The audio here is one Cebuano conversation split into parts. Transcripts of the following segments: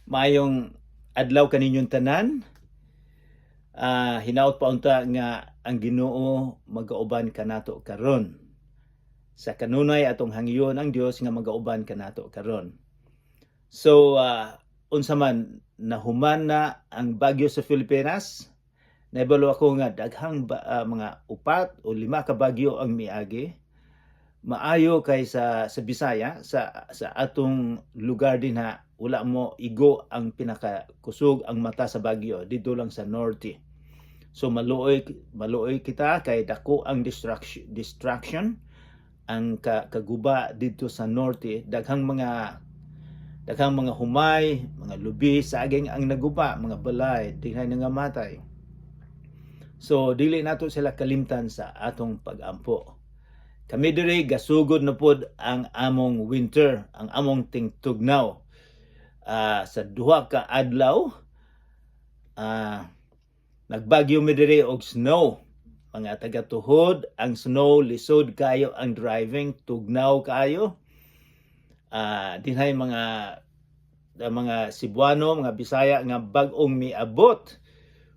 Maayong adlaw kaninyong tanan. Hinaot pa unta nga ang Ginoo magauban kanato karon. Sa kanunay atong hangyoon ang Dios nga magauban kanato karon. So unsa man, nahuman na ang bagyo sa Pilipinas. Naibalo ako nga daghang mga upat o lima ka bagyo ang miagi. Maayo kay sa Bisaya, sa atong lugar dinha, wala mo igo ang pinakakusog ang mata sa bagyo dito lang sa norte. So maluoy maluoy kita kay dako ang destruction ang kaguba dito sa norte. Daghang mga humay, mga lubi, saging ang naguba, mga balay, dinha nangamatay. So dili nato sila kalimtan sa atong pagampo. Kami diri, gasugod na pod ang among winter, ang among tingtugnaw. Sa 2 ka adlaw, nagbagyo mi diri og snow. Mga taga-tuhod, ang snow, lisod kayo ang driving, tugnaw kayo. Dinhay mga mga Cebuano, mga Bisaya nga bag-ong miabot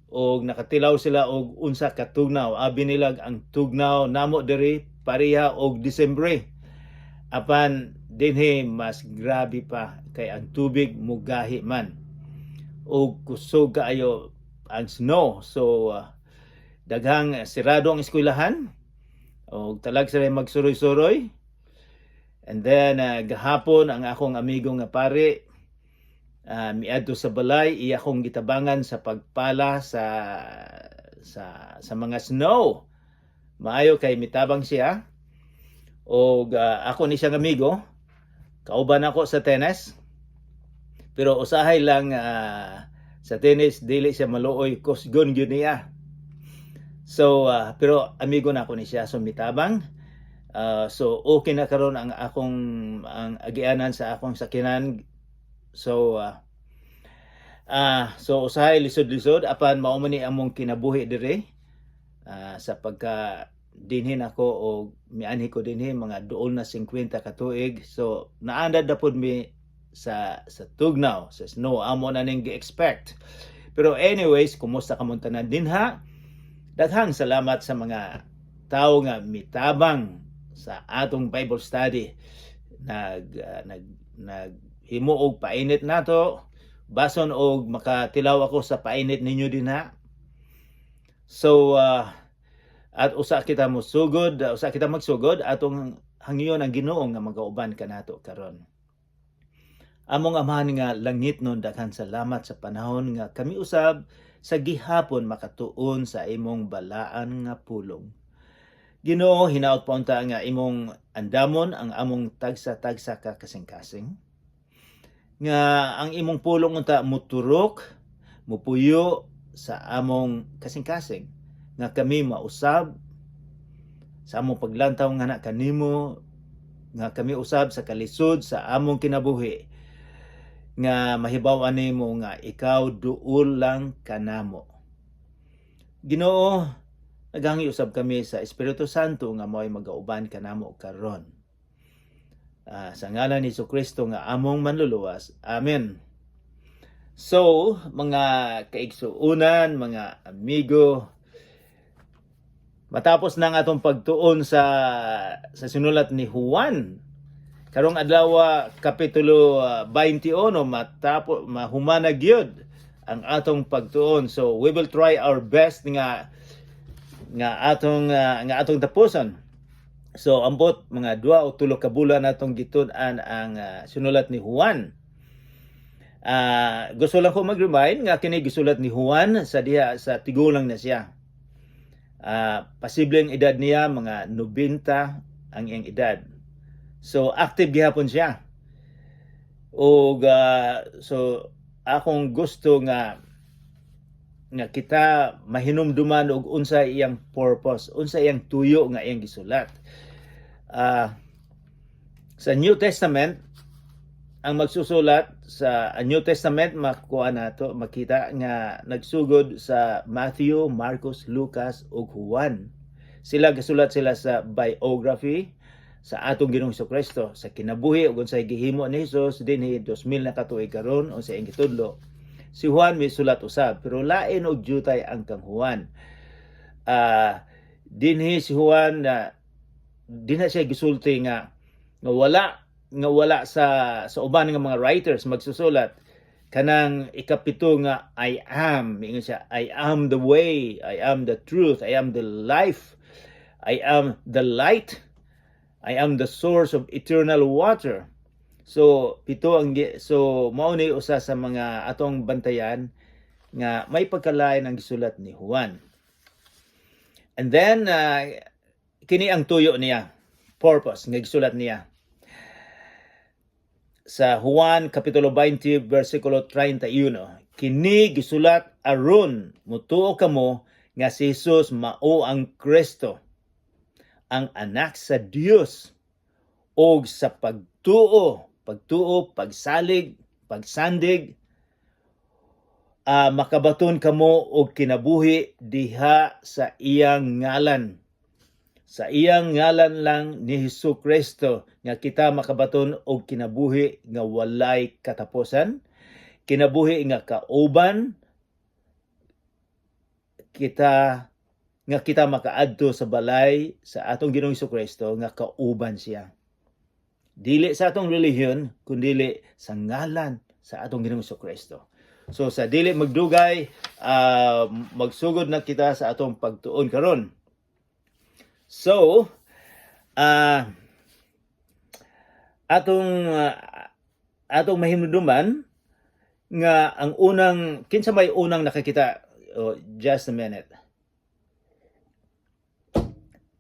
og nakatilaw sila og unsa ka tugnaw. Abi nila ang tugnaw namo diri pareha og Disyembre. Apan dinhi mas grabe pa kay ang tubig mugahi man. Og kusog kaayo ang snow. So daghang sirado ang eskwelahan og talag sila magsuroy-suroy. And then gahapon ang akong amigo nga pare miadto sa balay, iya akong gitabangan sa pagpala sa mga snow. Maayo kay mitabang siya. Og ako ni siyang amigo, kauban ako sa tennis. Pero usahay lang sa tennis dili siya maluoy, kusgon gyud niya. So pero amigo na ako ni siya, so mitabang. So okay na karon ang akong ang agianan sa akong sakinan. So so usahay lisod-lisod, apan mao man ni among kinabuhi dire sa pagka dinhin ako o mianhi ko dinhi mga duol na 50 ka tuig. So naandad na pud mi sa tugnaw, sa snow, amo na ning gi-expect. Pero anyways, kumusta kamong tanan dinha? Daghang salamat sa mga tao nga mitabang sa atong Bible study. Nag nag nag himo og painit nato, bason og makatilaw ako sa painit ninyo dinha. So at usa kita mosugod, usa kita magsugod, atong hangyoon ang Ginoo nga magauban kanato karon. Among Amahan nga langitnon, daghan salamat sa panahon nga kami usab sa gihapon makatuon sa imong balaan nga pulong. Ginoo, hinaot pa unta nga imong andamon ang among tagsa-tagsa ka kasing-kasing. Nga ang imong pulong unta muturok, mupuyo sa among kasing-kasing. Nga kami mausab sa among paglantaw nga na kanimo, nga kami usab sa kalisod sa among kinabuhi nga mahibaw-an nimo nga ikaw duol lang kanamo. Ginoo, naghangyo usab kami sa Espiritu Santo nga mo'y magauban kanamo karon. Sa ngalan ni Kristo nga among manluluwas. Amen. So, mga kaigsuunan, mga amigo, matapos na ang atong pagtuon sa sinulat ni Juan, karong adlaw kapitulo 21, matapo mahumana gyud ang atong pagtuon. So we will try our best nga atong tapuson. So ambot mga 2 o 3 ka bulan atong gitud-an ang sinulat ni Juan. Gusto lang ko mag-remind nga kini gisulat ni Juan sa diha sa tigulang na siya. Posibleng edad niya mga 90 ang iyang edad. So active gihapon siya. Og so akong gusto nga kita mahinumduman og unsa iyang purpose, unsa iyang tuyo nga iyang gisulat. Sa New Testament, ang magsusulat sa New Testament, makuha nato makita nga nagsugod sa Matthew, Marcos, Lucas ug Juan. Sila gasulat sila sa biography. Sa atong Ginoong Kristo, sa kinabuhi ug unsay gihimo ni Jesus dinhi 2000 na katuig karon, unsay iyang gitudlo. Si Juan misulat usab, pero lain og jutay ang kang Juan. Dinhi si Juan na dinha siya gisulti nga nga wala sa uban nga mga writers magsusulat kanang ikapito nga "I am." Ingon siya, "I am the way, I am the truth, I am the life, I am the light, I am the source of eternal water." So pito ang so mao ni usa sa mga atong bantayan nga may pagkalain ang gisulat ni Juan. And then kini ang tuyo niya, purpose nga gisulat niya sa Juan Kapitulo 20 versikulo 31: "Kini gisulat aron mutuo kamo nga si Jesus mao ang Kristo, ang Anak sa Dios, og sa pagtuo," pagtuo, pagsalig, pagsandig, "makabaton kamo og kinabuhi diha sa iyang ngalan." Sa iyang ngalan lang ni Hesus Kristo nga kita makabaton og kinabuhi nga walay katapusan, kinabuhi nga kauban kita, nga kita makaadto sa balay sa atong Ginoong Kristo nga kauban siya. Dili sa atong relihiyon, kundili sa ngalan sa atong Ginoong Kristo. So sa dili magdugay, magsugod na kita sa atong pagtuon karon. So, atong mahinumduman nga ang unang, kinsa may unang nakakita? Oh, just a minute.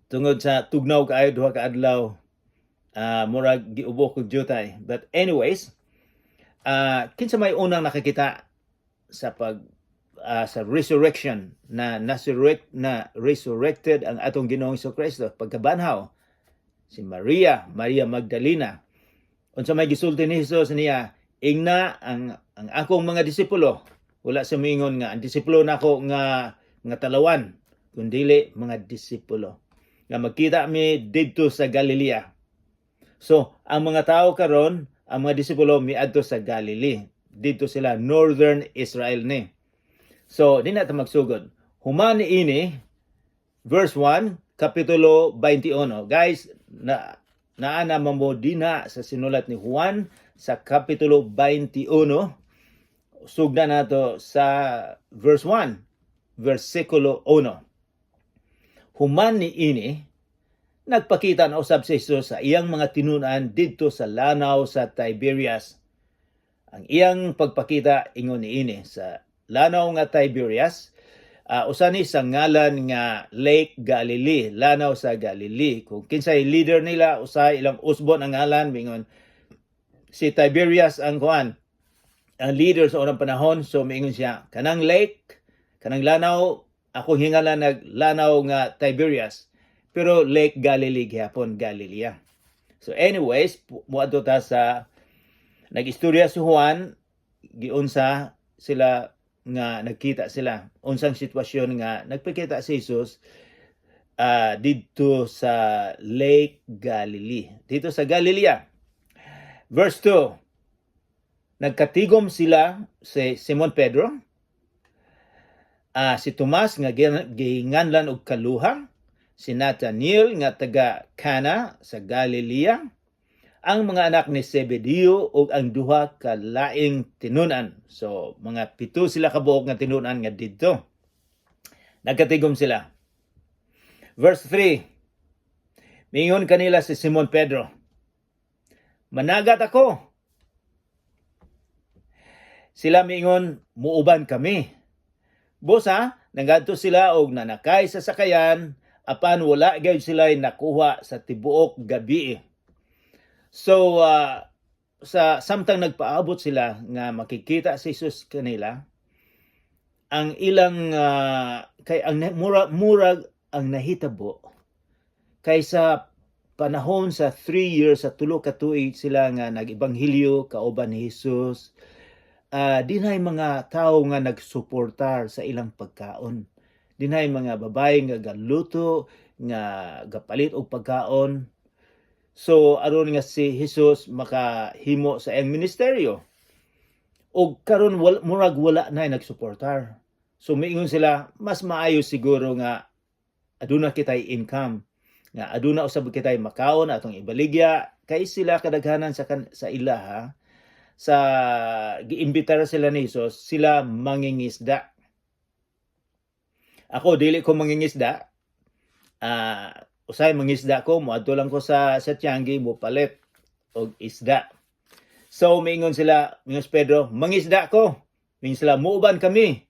Tungod sa tugnaw kaayo 2 ka adlaw, murag giubo kog jutay. But anyways, kinsa may unang nakakita sa pag sa resurrection, na resurrected ang atong Ginoong Kristo pagkabanhaw? Si Maria, Maria Magdalena. Unsa may gisulti ni Jesus niya? "Ingna ang akong mga disipulo." Wala sa mingon nga ang disipulo nako nga talawan, kundili mga disipulo nga magkita mi didto sa Galilea. So, ang mga tao karon, ang mga disipulo miadto sa Galilee. Didto sila, northern Israel ni. So, di na ta magsugod. Human ini, verse 1, Kapitulo 21. Guys, na naa na mo dina sa sinulat ni Juan sa Kapitulo 21. Sugdan nato sa verse 1, versikulo 1. Human ni ini, nagpakita na usab si Jesus sa iyang mga tinunan didto sa lanaw sa Tiberias. Ang iyang pagpakita ingon niini sa lanaw nga Tiberias, usa ni sa ngalan nga Lake Galilee, lanaw sa Galilee. Kung kinsay leader nila, usay ilang usbon ang ngalan, mingon si Tiberias ang kuan, ang leader sa unang panahon. So miingon siya, "Kanang lake, kanang lanaw, ako hingalan nag lanaw nga Tiberias," pero Lake Galilee gihapon, Galilea. So anyways, muadto ta sa nag-istorya si Juan, giunsa sila nga nagkita sila, unsang sitwasyon nga nagpakita si Jesus didto sa Lake Galilee, dito sa Galilea. Verse 2: Nagkatigom sila, si Simon Pedro, si Tomas nga gihinganlan og Kaluha, si Nathaniel nga taga Cana sa Galilea, ang mga anak ni Zebedeo ug ang duha ka laing tinunan. So mga pito sila kabuok nga tinunan nga didto. Nagkatigom sila. Verse 3. Mingon kanila si Simon Pedro, "Managat ako." Sila miingon, "Muuban kami." Busa, nangadto sila og nanakay sa sakayan, apan wala gyud sila nakuha sa tibuok gabi. So, sa samtang nagpaabot sila nga makikita si Jesus kanila, ang ilang kay ang murag ang nahitabo kay sa panahon sa 3 years, sa 3 ka tuig sila nga nag-ebanghelyo kauban ni Jesus, dinhay mga tao nga nagsuportar sa ilang pagkaon. Dinhay mga babae nga galuto, nga gapalit og pagkaon. So aron nga si Jesus makahimo sa iyang ministeryo. Og karon murag wala na nagsuportar. So miingon sila, mas maayo siguro nga aduna kitay income, nga aduna usab kitay makaon atong ibaligya, kay sila kadaghanan sa ilaha, sa giimbitar sila ni Jesus, sila mangingisda. Ako, dili ko mangingisda. Usahay mangisda ko, moadto lang ko sa tiangge, mo palit og isda. So miingon sila, mingon si Pedro, "Mangisda ko." Mingon sila, "Muuban kami."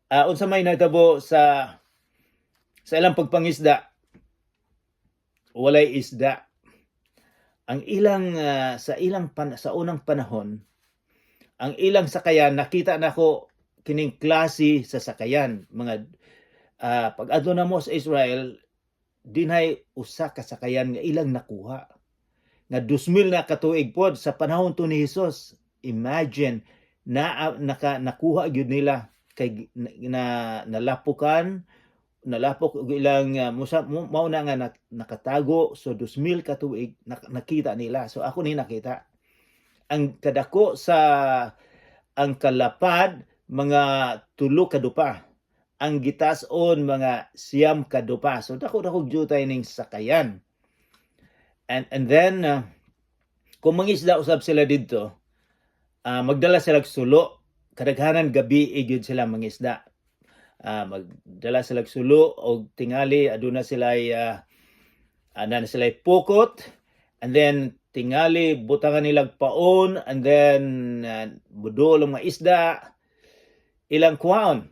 Unsa may nahitabo sa ilang pagpangisda? Walay isda. Ang ilang sa ilang pan, sa unang panahon, ang ilang sakayan, nakita nako kining klase sa sakayan, mga pag adto na mo sa Israel, dinhay usa ka sakayan nga ilang nakuha nga 2000 na katuig pod sa panahon to ni Jesus. Imagine na nakuha gyud nila kay na nalapukan, nalapok og ilang musa mao na nga nakatago. So 2000 ka tuig nakita nila. So ako ni nakita ang kadako sa ang kalapad, mga 3 ka dupa, ang gitas-on mga 9 ka dupa. So dako dako jutay ning sakayan. And then kung mangisda usab sila didto, magdala sila og sulo. Kadaghanan gabi gyud sila mangisda. Magdala sila og sulo og tingali aduna sila pukot, and then tingali butangan nila og paon, and then budol ang mga isda, ilang kuhaon.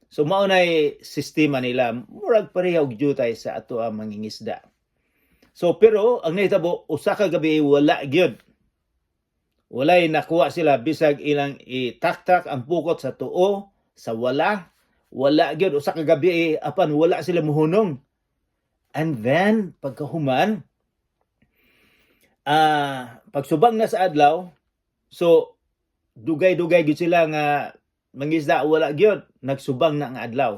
So mao nay sistema nila, murag pareha og jutay sa ato ang mangingisda. So pero ang nahitabo, usa ka gabi wala gyud. Walay nakuha sila bisag ilang itaktak ang pukot sa tuo, sa wala, wala gyud usa ka gabi, apan wala sila muhunong. And then pagkahuman, pagsubang na sa adlaw, so dugay-dugay gyud sila nga mangisda, wala gyud, nagsubang na ang adlaw.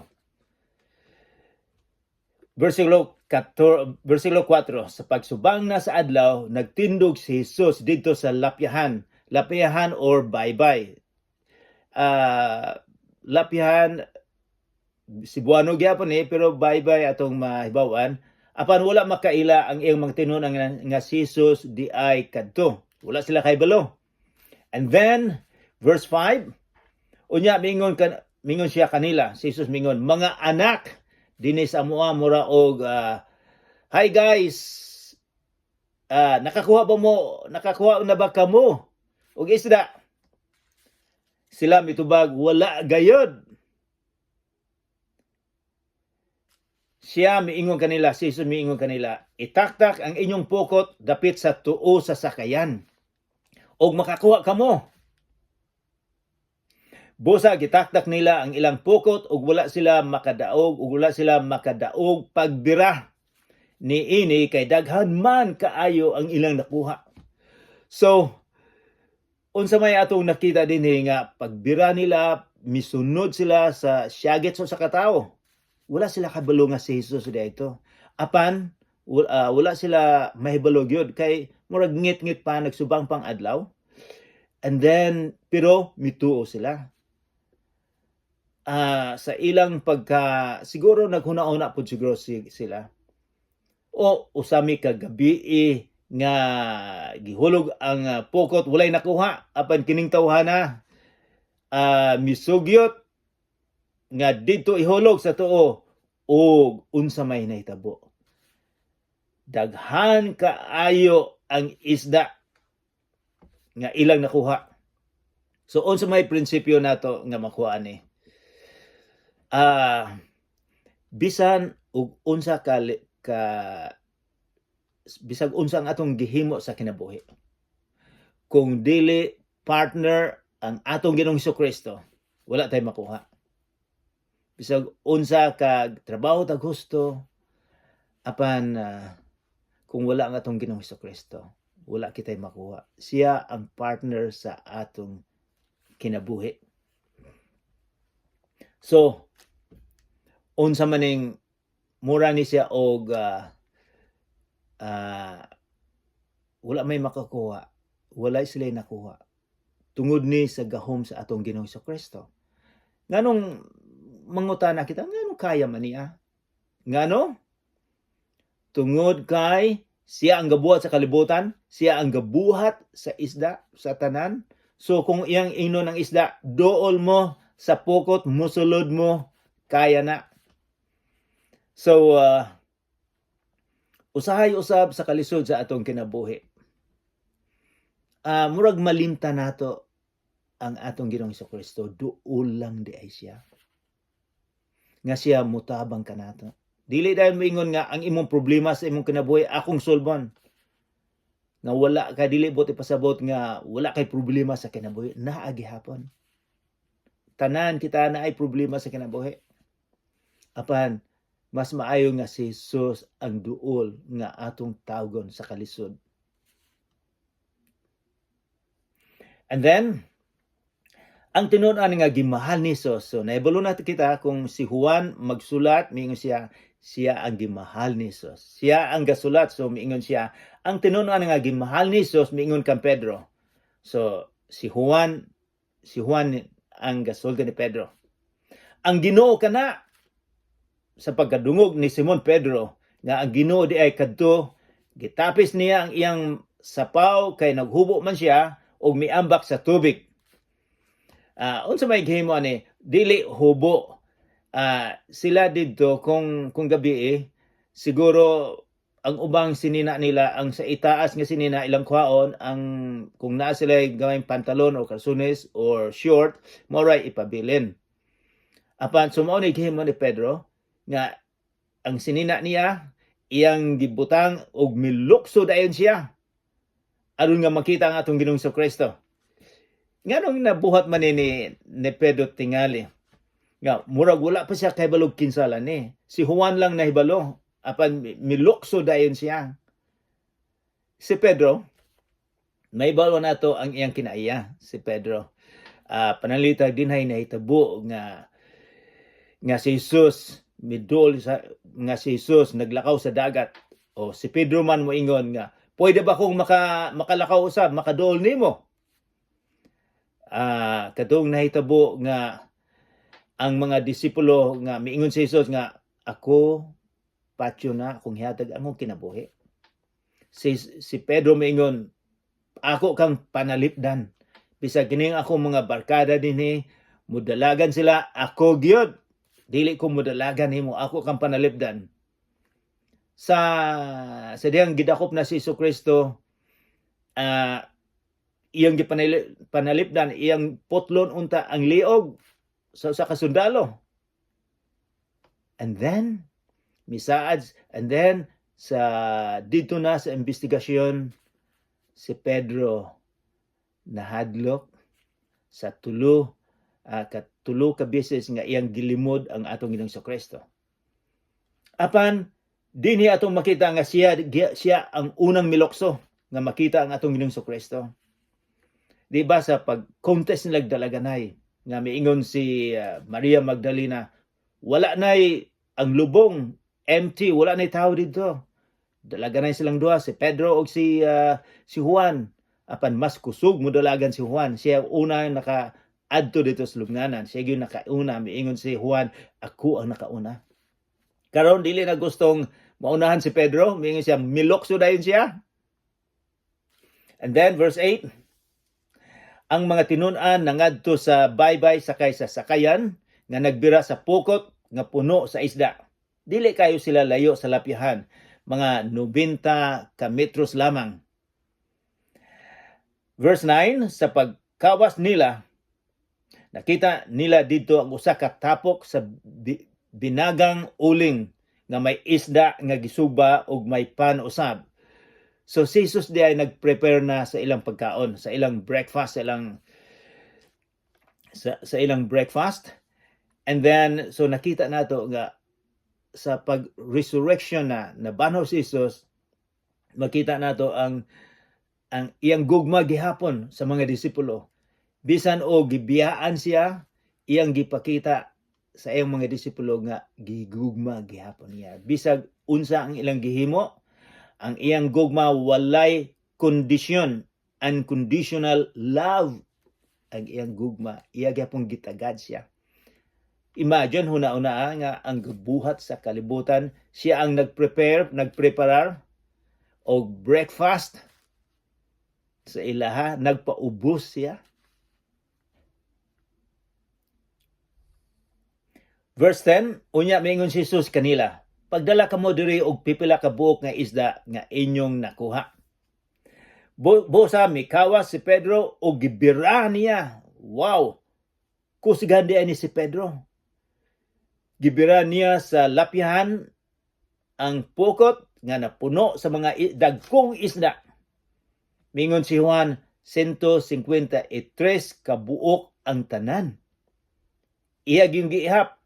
Versikulo 14, versikulo 4, sa pagsubang na sa adlaw, nagtindog si Jesus didto sa lapyahan, lapyahan or baybay. Lapyahan Cebuano gyapon eh, pero baybay atong mahibaw-an. Apan wala makaila ang iyang mga tinunan nga si Jesus diay kadto. Wala sila kahibalo. And then verse 5, unya mingon siya kanila, si Jesus mingon, "Mga anak," dinhi sa amoa mura og "Hi guys, nakakuha ba mo, nakakuha na ba kamo og isda?" Sila mitubag, "Wala gayod." Siya miingon kanila, si Jesus miingon kanila, "Itaktak ang inyong pukot dapit sa tuo sa sakayan og makakuha kamo." Busa gitaktak nila ang ilang pukot ug wala sila makadaog ug wala sila makadaog pagbira niini kay daghan man kaayo ang ilang nakuha. So unsa may atong nakita dinhi nga pagbira nila, misunod sila sa siyagit sa katawo. Wala sila kabalo nga si Jesus dito. Apan wala sila mahibalo gyud kay murag ngit-ngit pa, nagsubang pang adlaw. And then pero mituo sila. Sa ilang pagka siguro naghuna-una pud siguro sila. O usami ka gabi nga gihulog ang pukot, walay nakuha, apan kining tawhana misugyot nga didto ihulog sa tuo, og unsa may nahitabo? Daghan kaayo ang isda nga ilang nakuha. So unsa may prinsipyo nato nga makuha ni? Bisan og unsa ka bisag unsa ang atong gihimo sa kinabuhi, kung dili partner ang atong Ginoong Kristo, wala tay makuha. Bisag unsa ka trabaho tag husto, apan kung wala ang atong Ginoong Kristo, wala kitay makuha. Siya ang partner sa atong kinabuhi. So unsa maning mura ni siya og Wala may makakuha. Wala sila nakuha. Tungod ni sa gahom sa atong Ginoong Kristo. Nganong mangutana kita, nganong kaya man niya? Ngano? Tungod kay siya ang gabuhat sa kalibutan, siya ang gabuhat sa isda, sa tanan. So kung iyang ingnon ang isda, "Dool mo sa pukot, musulod mo," kaya na. So, usahay usab sa kalisod sa atong kinabuhi. Murag malimta nato ang atong Ginoong Kristo, duol lang diay siya. Nga siya mutabang kanato. Dili dahil moingon nga ang imong problema sa imong kinabuhi akong solbon. Nga wala ka, dili bot ipasabot nga wala kay problema sa kinabuhi, naa gihapon. Tanan kita naay problema sa kinabuhi. Apan mas maayo nga si Jesus ang duol nga atong tawgon sa kalisod. And then, ang tinuod-an nga gimahal ni Jesus. So, naibalo natin kita kung si Juan magsulat, miingon siya, siya ang gimahal ni Jesus. Siya ang gasulat, so miingon siya, ang tinuod-an nga gimahal ni Jesus, miingon kang Pedro. So, si Juan ang gasulti ni Pedro. "Ang Ginoo kana." Sa pagkadungog ni Simon Pedro nga ang Ginoo diay kadto, gitapis niya ang iyang sapaw kay naghubo man siya ug miambak sa tubig. Unsa may gihimo ani? Dili hubo. Sila didto kung gabi eh, siguro ang ubang sinina nila, ang sa itaas nga sinina ilang kuhaon, ang kung naa sila gamay pantalon o kalsones or short, mao ray ipabilin. Apan so mao ni gihimo ni Pedro nga ang sinina niya iyang gibutang og milukso dayon siya aron nga makita ang atong Ginoong Kristo. Nganong nabuhat man ni Pedro tingali nga murag wala pa siya kahibalo kinsa ni. Si Juan lang nahibalo, apan milukso dayon siya. Si Pedro, mahibalo nato ang iyang kinaiya, si Pedro. Pananglitan dinhay nahitabo nga si Jesus midol sa nga si Jesus naglakaw sa dagat. O si Pedro man moingon nga, "Pwede ba kong makalakaw usab, makaduol nimo?" Kadtong nahitabo nga ang mga disipulo nga miingon si Jesus nga, "Ako patyo na akong hihatag ang akong kinabuhi." Si Pedro miingon, "Ako kang panalipdan. Bisag kining akong mga barkada dinhi mudalagan sila, ako gyud dili ko mudalagan nimo, ako kang panalipdan." Sa diyang gidakop na si Kristo, iyang gipanalipdan, iyang putlon unta ang liog sa kasundalo. And then misaad, and then sa dito na sa investigasyon, si Pedro nahadlok sa tulo katulo ka beses nga iyang gilimod ang atong Ginoong Kristo. Apan dinhi atong makita nga siya ang unang milokso nga makita ang atong Ginoong Kristo. Di ba sa pag-contest nila dalaganay nga miingon si Maria Magdalena, wala nay ang lubong, empty, wala nay tao didto. Dalaganay silang duha, si Pedro ug si Juan. Apan mas kusog mo dalagan si Juan. Siya ang una naka adto didto sa lubnganan. Siya gyud nakauna. Miingon si Juan, "Ako ang nakauna." Karon dili na gustong maunahan si Pedro, miingon siya, milokso dayon siya. And then verse 8, ang mga tinun-an nangadto sa baybay sakay sa sakayan nga nagbira sa pukot nga puno sa isda. Dili kayo sila layo sa lapyahan, mga 90 ka metros lamang. Verse 9, sa pagkawas nila, nakita nila didto ang usa ka tapok sa binagang uling nga may isda nga gisuba ug may pan usab. So si Jesus diay nag-prepare na sa ilang pagkaon, sa ilang breakfast, sa ilang breakfast. And then so nakita nato nga sa pag resurrection na nabanhaw si Jesus, makita nato ang iyang gugma gihapon sa mga disipulo. Bisan o gibiyaan siya, iyang gipakita sa iyang mga disipulo nga gigugma gihapon niya. Bisag unsa ang ilang gihimo, ang iyang gugma walay kondisyon, unconditional love ang iyang gugma. Iya gyapon gitagad siya. Imagine, huna-huna nga ang gabuhat sa kalibutan, siya ang nagprepare, nagpreparar og breakfast sa ilaha, nagpaubos siya. Verse 10, unya miingon si Jesus kanila, "Pagdala kamo diri og pipila ka buok nga isda nga inyong nakuha." Busa mikawas si Pedro og gibira niya. Wow! Kusgan di ni si Pedro. Gibira niya sa lapyahan ang pukot nga napuno sa mga dagkong isda. Mingon si Juan, 153 kabuok ang tanan. Iya gyung giihap.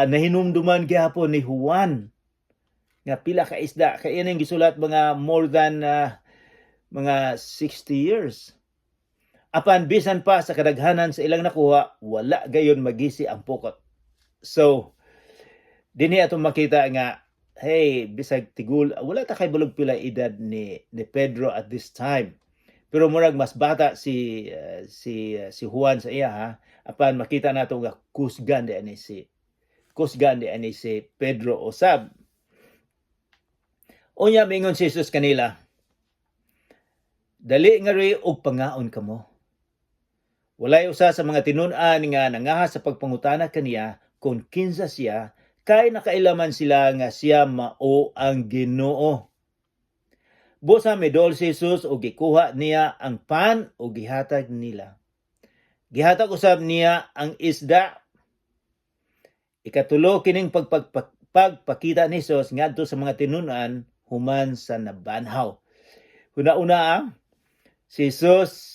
Nahinumduman gihapon ni Juan nga pila ka isda kay iyang gisulat mga more than mga 60 years. Apan bisan pa sa kadaghanan sa ilang nakuha, wala gayon magisi ang pukot. So, dinhi atong makita nga, hey, bisag tigul, wala ta kay balog pila edad ni Pedro at this time. Pero murag mas bata si Juan sa iya ha. Apan makita nato nga kusgan di ani si Pedro usab. Unya mingon si Jesus kanila, "Dali ngari og pangaon kamo." Walay usa sa mga tinun-an nga nangahas sa pagpangutana kaniya kung kinsa siya, kay nakailaman sila nga siya mao ang Ginoo. Busa midol si Jesus ug gikuha niya ang pan ug gihatag nila. Gihatag usab niya ang isda. Ikatulo kining pagpakita ni Jesus ngadto sa mga tinun-an human sa nabanhaw. Una-una, si Jesus,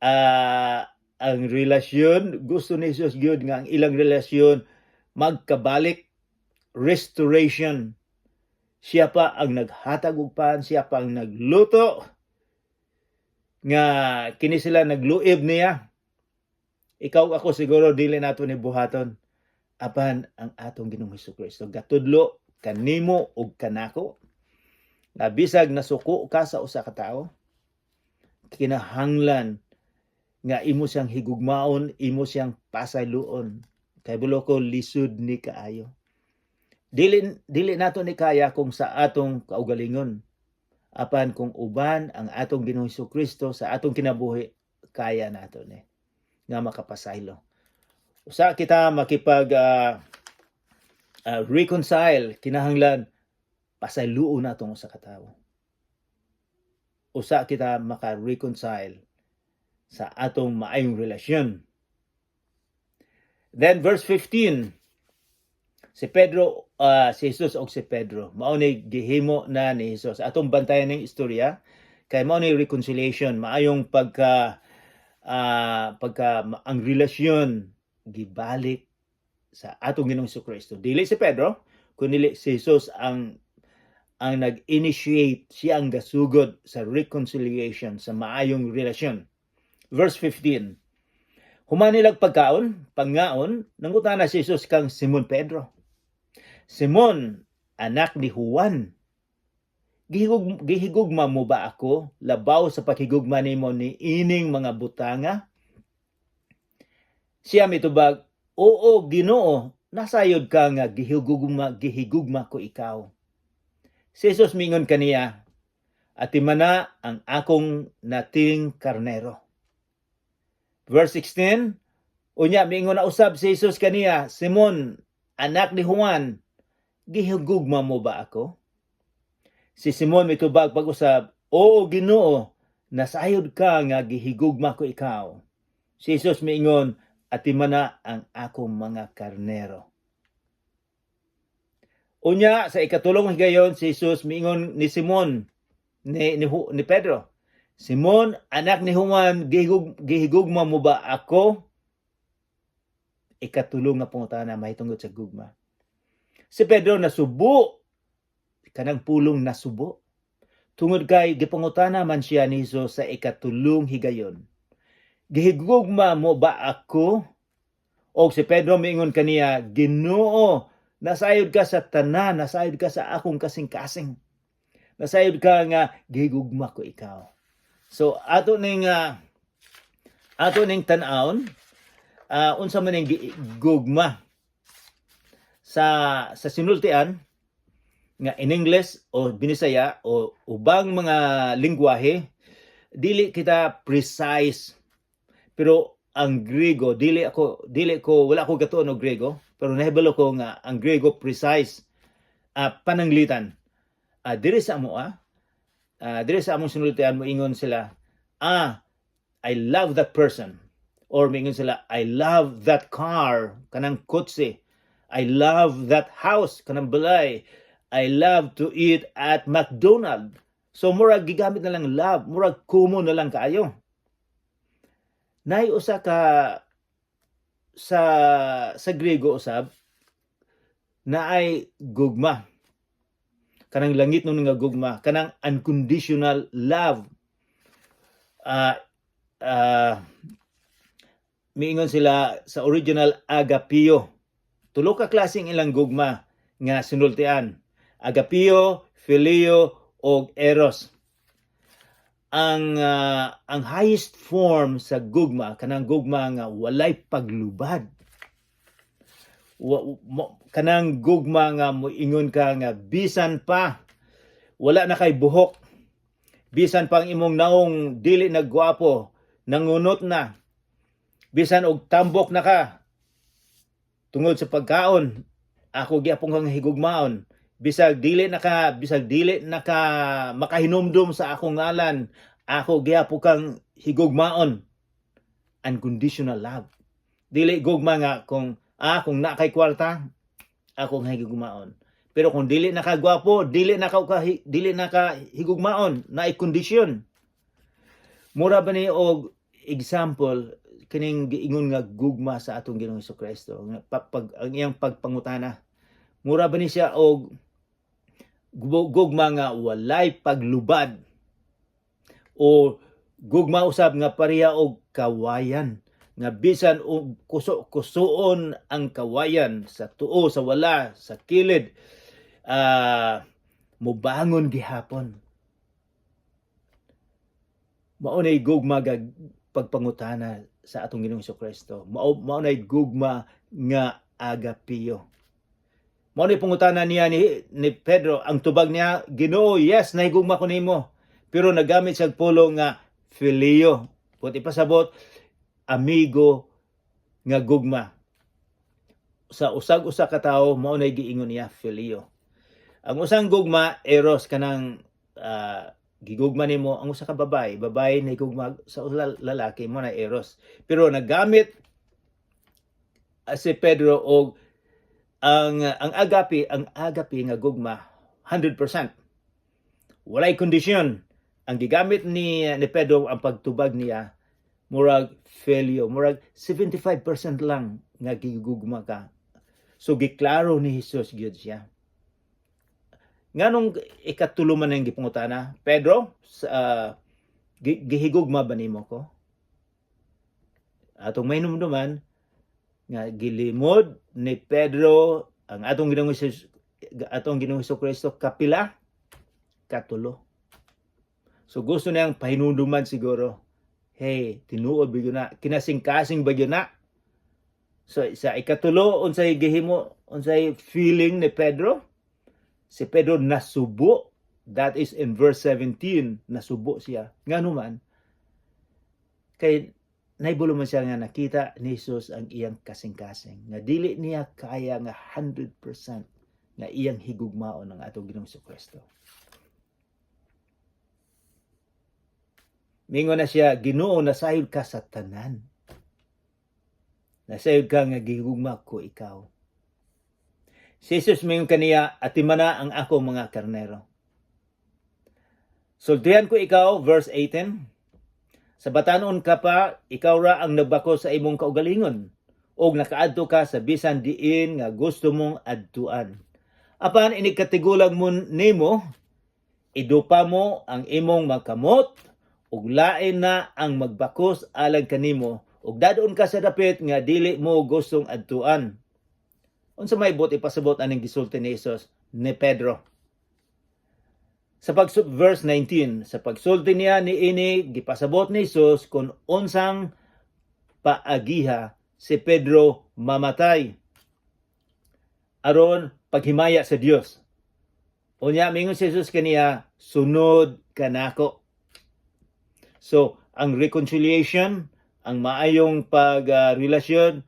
ang relasyon, gusto ni Jesus gyud nga ang ilang relasyon magkabalik, restoration. Siya pa ang naghatag og pan, siya pa ang nagluto nga kini sila nagluib niya. Ikaw, ako, siguro dili nato ni buhaton. Apan ang atong Ginoong Hesus Kristo gatudlo kanimo ug kanako nga bisag nasuko ka sa usa ka tawo, kinahanglan nga imo siyang higugmaon, imo siyang pasayloon. Kay bulo ko lisod ni kaayo. Dili dili nato ni kaya kung sa atong kaugalingon. Apan kung uban ang atong Ginoong Kristo sa atong kinabuhi, kaya nato ni nga makapasaylo. Usa kita makipag reconcile, kinahanglan pasayloon natong usa ka tawo. Usa kita maka-reconcile sa atong maayong relasyon. Then verse 15, si Pedro, si Jesus og si Pedro, mao ni gihimo na ni Jesus. Atong bantayan ning istorya kay mao ni reconciliation, maayong pagka ang relasyon gibalik sa atong Ginoong Kristo. Dili si Pedro, kundi si Jesus ang nag-initiate, siya ang gasugod sa reconciliation, sa maayong relasyon. Verse 15. Human nilag pagkaon, pangaon, nangutana si Jesus kang Simon Pedro, "Simon, anak ni Juan, gihigugma mo ba ako labaw sa paghigugma nimo ni ining mga butanga?" Siya mitubag, "Oo, Ginoo, nasayod ka nga gihigugma ko ikaw." Si Jesus mingon kaniya, "Atimana ang akong nating karnero." Verse 16, unya mingon na usab si Jesus kaniya, "Simon, anak ni Juan, gihigugma mo ba ako?" Si Simon mitubag pag-usab, "Oo, Ginoo, nasayod ka nga gihigugma ko ikaw." Si Jesus miingon, "Atimana ang akong mga karnero." Unya sa ikatulong higayon, si Jesus miingon ni Simon, ni Pedro, "Simon, anak ni Juan, gihigugma mo ba ako?" Ikatulong nga pangutana mahitungod sa gugma. Si Pedro nasubo, kanang pulong nasubo. Tungod kay gipangutana man siya ni Jesus sa ikatulong higayon, "Gihigugma mo ba ako?" Og si Pedro miingon kaniya, "Ginoo, nasayod ka sa tanan, nasayod ka sa akong kasing-kasing." Nasayod ka nga gigugma ko ikaw. So ato ning tan-awon unsa man ning gugma sa sinultian nga in English o Binisaya o ubang mga lingwahe, dili kita precise. Pero ang Grego, dili ako dili ko wala ko gatuon og Grego, pero nahibalo ko nga ang Grego precise pananglitan. Diri sa among sinultian, moingon sila, "Ah, I love that person," or moingon sila, "I love that car," kanang kotse. "I love that house," kanang balay. "I love to eat at McDonald." So murag gigamit na lang love, murag common na lang kaayo. Nay usa ka sa Grego usab naay gugma, kanang langit nun nga gugma, kanang unconditional love. Miingon sila sa original, agapio. Tulo ka klaseng ilang gugma nga sinultian: agapio, phileo og eros. Ang highest form sa gugma, kanang gugma nga walay paglubad, kanang gugma nga moingon ka nga bisan pa wala na kay buhok, bisan pa ang imong naong dili na gwapo, nangunot na, bisan og tambok na ka tungod sa pagkaon, ako gyapon kang higugmaon. Bisag dili na ka makahinumdum sa akong ngalan, ako gyapon kang higugmaon. Unconditional love. Dili gugma nga kung na kay kwarta ako ang higugmaon, pero kung dili na ka gwapo, dili na ka higugmaon. Naay kondisyon. Mura ba ni og example kining giingon nga gugma sa atong Ginoong Kristo nga ang iyang pagpangutana, mura ba ni siya og gugma nga walay paglubad o gugma usab nga pareha og kawayan, nga bisan og kuso kusuon ang kawayan sa tuo, sa wala, sa kilid, mubangon gihapon? Mao nay gugma gag pagpangutana sa atong Ginoong Kristo. Mao nay gugma nga agapio. Mao nay pangutana niya ni Pedro. Ang tubag niya, "Ginoo, yes, nahigugma ko nimo." Pero nagamit siya pulong nga phileo. Put ipasabot, amigo nga gugma. Sa usag-usa ka tawo, mao nay giingon niya, phileo. Ang usang gugma, eros, kanang gigugma nimo ang usa ka babae, babae na gugma sa lalaki, mo na eros. Pero nagamit si Pedro og ang agape, ang agape nga gugma, 100%. Walay kondisyon. Ang gigamit ni Pedro, ang pagtubag niya murag phileo, murag 75% lang nga gigugma ka. So giklaro ni Jesus gyud siya. Nganong ikatulo man ang gipangutana, "Pedro, gihigugma ba nimo ko?" Atong mahinumduman nga gilimod ni Pedro ang atong Ginoong Kristo kapila? Katulo. So gusto niyang pahinumduman siguro. Hey, tinuod ba gyud na? Kinasingkasing ba gyud na? So sa ikatulo, unsay gihimo, unsay feeling ni Pedro? Si Pedro nasubo. That is in verse 17, nasubo siya. Ngano man? Kay nahibalo man siya nga nakita ni Jesus ang iyang kasing-kasing. Nga dili niya kaya nga 100% nga iyang higugmaon ang atong Ginoong Kristo. Mingon na siya, "Ginoo, nasayod ka sa tanan. Nasayod ka nga gihugma ko ikaw." Si Jesus mingon kaniya, "Atimana ang ako mga karnero. Sultihan ko ikaw," verse 18, "sa batanon ka pa, ikaw ra ang nagbako sa imong kaugalingon, og nakaadto ka sa bisan diin nga gusto mong adtuan. Apan inig katigulang mo nimo, idupa mo ang imong magkamot, ug lain na ang magbakos alang kanimo, ug dadon ka sa dapit nga dili mo gustong adtuan." Unsa may buot ipasabot aning gisulti ni Jesus ni Pedro? Sa pag verse 19, sa pagsulti niya niini, gipasabot ni Jesus kung unsang paagiha si Pedro mamatay aron paghimaya sa Dios. Unya mingon si Jesus kaniya, "Sunod kanako." So, ang reconciliation, ang maayong pag-relasyon,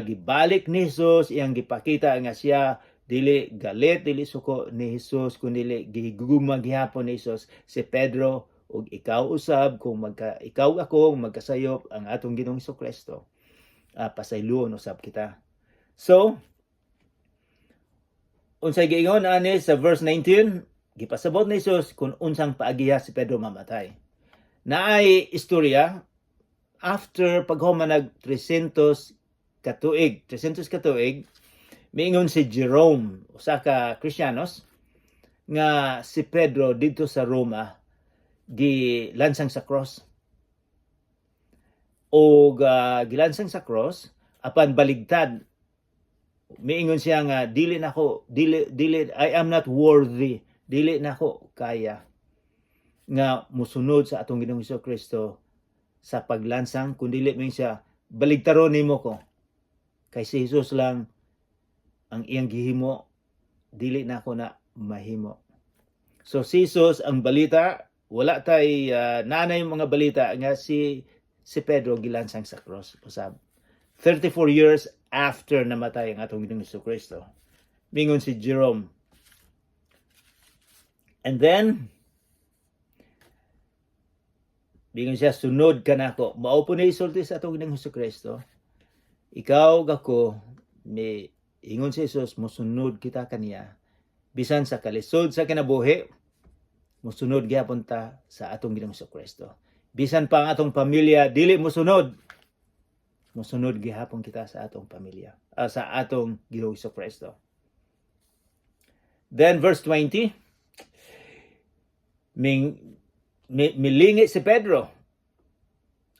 gibalik ni Jesus, iyang gipakita nga siya dili galit, dili suko ni Jesus, kundi gihigugma gihapon ni Jesus si Pedro ug ikaw usab. Kung magka ikaw ako magkasayop ang atong Ginoong Kristo, pasayloon usab kita. So, unsay giingon ani sa verse 19? Gipasabot ni Jesus kung unsang paagiha si Pedro mamatay. Naay istorya after paghuman nag 300 katuig, 300 katuig, miingon si Jerome, usa ka Kristiyanos, nga si Pedro didto sa Roma gilansang sa cross. O gilansang sa cross apan baligtad. Miingon siya nga dili nako dili dili "I am not worthy, dili nako kaya nga musunod sa atong Ginoong Kristo sa paglansang, kun dili," miingon siya, "baligtaron nimo ko kay si Jesus lang ang iyang gihimo, dili nako na mahimo." So si Jesus ang balita, wala tay nanay mga balita nga si Pedro gilansang sa cross usab. 34 years after namatay ang atong Ginoong Kristo. Mingon si Jerome. And then mingon siya, "Sunod ka nako." Mao po ni isulti sa atong Ginoong Kristo. Ikaw ako, may ingon si Jesus, mosunod kita kaniya. Bisan sa kalisod sa kinabuhi, mosunod gihapon ta sa atong Ginoong Kristo. Bisan pa ang atong pamilya dili mosunod, mosunod gihapon kita sa atong pamilya, sa atong Ginoong Kristo. Then verse 20, milingi si Pedro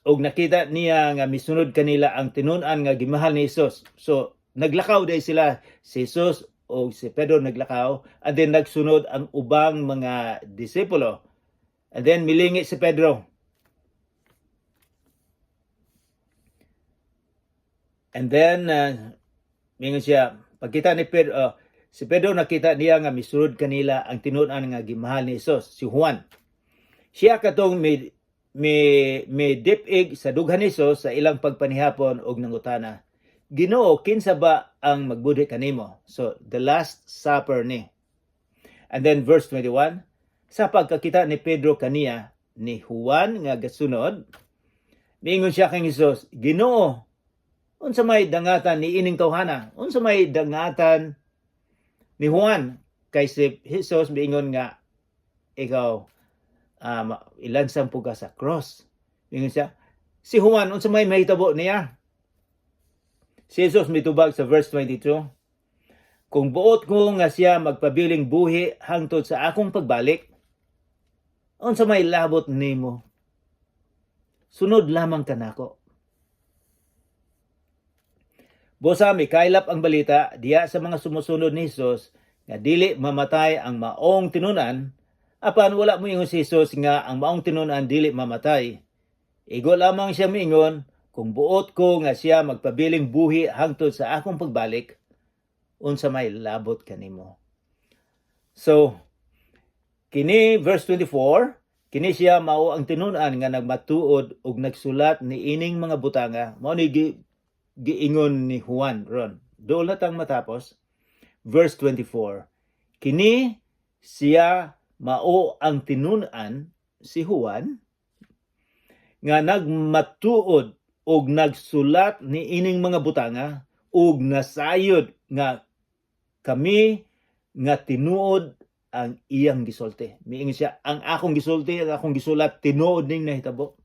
og nakita niya nga misunod kanila ang tinun-an nga gimahal ni Jesus. So naglakaw day sila, si Jesus o si Pedro naglakaw, and then nagsunod ang ubang mga disipulo. And then milingi si Pedro. And then mingon siya, pagkita ni Pedro, si Pedro nakita niya nga misunod kanila ang tinun-an nga gimahal ni Jesus, si Juan. Siya katong mi dip-ig sa dughan ni Jesus sa ilang pagpanihapon og nangutana, "Ginoo, kinsa ba ang magbudhi kanimo?" So, the Last Supper ni. And then verse 21, sa pagkakita ni Pedro kaniya ni Juan nga gasunod, miingon siya kang Jesus, "Ginoo, unsa may dangatan ni ining tawhana?" Unsa may dangatan ni Juan? Kay si Jesus miingon nga ikaw ilansang po ka sa cross. Miingon siya, "Si Juan, unsa may mahitabo niya?" Si Jesus mitubag sa verse 22, "Kung buot ko nga siya magpabiling buhi hangtod sa akong pagbalik, unsa may labot nimo? Sunod lamang kanako." Busa mikaylap ang balita diya sa mga sumusunod ni Jesus nga dili mamatay ang maong tinunan, apan wala moingon si Jesus nga ang maong tinunan dili mamatay. Igo lamang siya miingon, "Kung buot ko nga siya magpabiling buhi hangtod sa akong pagbalik, unsa may labot kanimo?" So, kini verse 24, kini siya mao ang tinun-an nga nagmatuod ug nagsulat ni ining mga butanga, mao ni giingon ni Juan ron. Dool na tang matapos. Verse 24. Kini siya mao ang tinun-an, si Juan, nga nagmatuod og nagsulat ni ining mga butanga ug nasayod nga kami nga tinuod ang iyang gisulti. Miingon siya, ang akong gisulti, ang akong gisulat, tinuod ning nahitabo.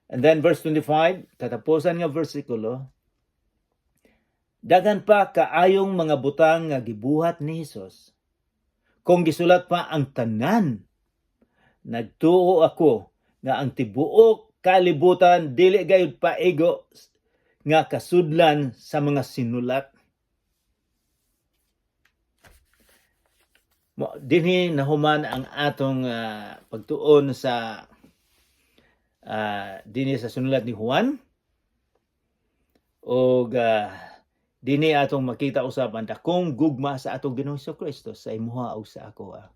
And then verse 25, katapusan nga versikulo, daghan pa kaayong mga butang nga gibuhat ni Hesus. Kung gisulat pa ang tanan, nagtuo ako nga ang tibuok kalibutan dili gayud paigo nga kasudlan sa mga sinulat. Mo dinhi nahuman ang atong pagtuon sa dinhi sa sinulat ni Juan og dinhi atong makita usab ang dakong gugma sa atong Ginoong Kristo sa imuha ug sa akoa.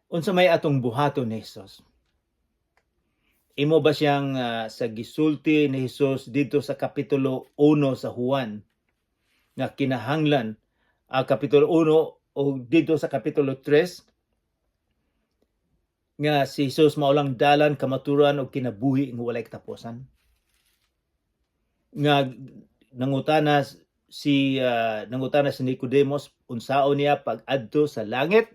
Unsa may atong buhaton ni Jesus? Imo ba siyang sa gisulti ni Jesus dito sa Kapitulo 1 sa Juan nga kinahanglan, Kapitulo 1 o dito sa Kapitulo 3, nga si Jesus mao lang dalan, kamaturan ug kinabuhi nga walay katapusan? Nga nangutana si Nicodemus unsaon niya pag-adto sa langit?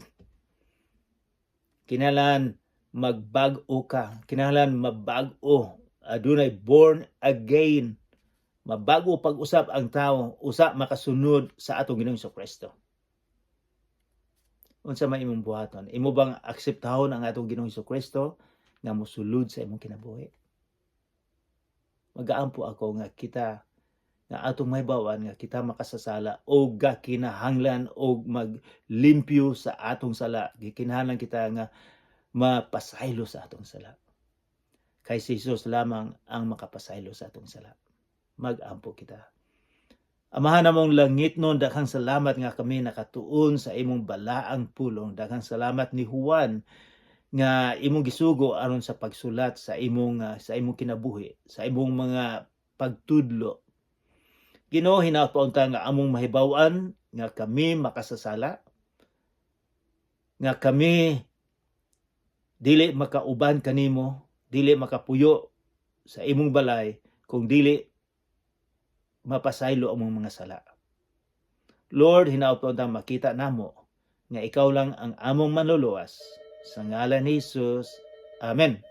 Kinahanglan magbag-o ka, kinahanglan mabag-o, adunay born again, mabago pag-usap ang tao usa makasunod sa atong Ginoong Kristo. Unsa may imong buhaton? Imo bang akseptahon ang atong Ginoong Kristo nga mosulod sa imong kinabuhi? Magaampo ako nga kita nga atong mahibaw-an nga kita makasasala o gakinahanglan og maglimpyo sa atong sala. Gikinahanglan kita nga mapasaylo sa atong sala. Kay si Jesus lamang ang makapasaylo sa atong sala. Mag-ampo kita. Amahan namong langitnon, daghang salamat nga kami nakatuon sa imong balaang pulong. Daghang salamat ni Juan nga imong gisugo aron sa pagsulat sa imong kinabuhi, sa imong mga pagtudlo. Ginoo, hinaot paunta nga among mahibaw-an nga kami makasasala, nga kami dili makauban kanimo, dili makapuyo sa imong balay kung dili mapasaylo among mga sala. Lord, hinaot paunta makita namo nga ikaw lang ang among manluluwas. Sa ngalan ni Jesus. Amen.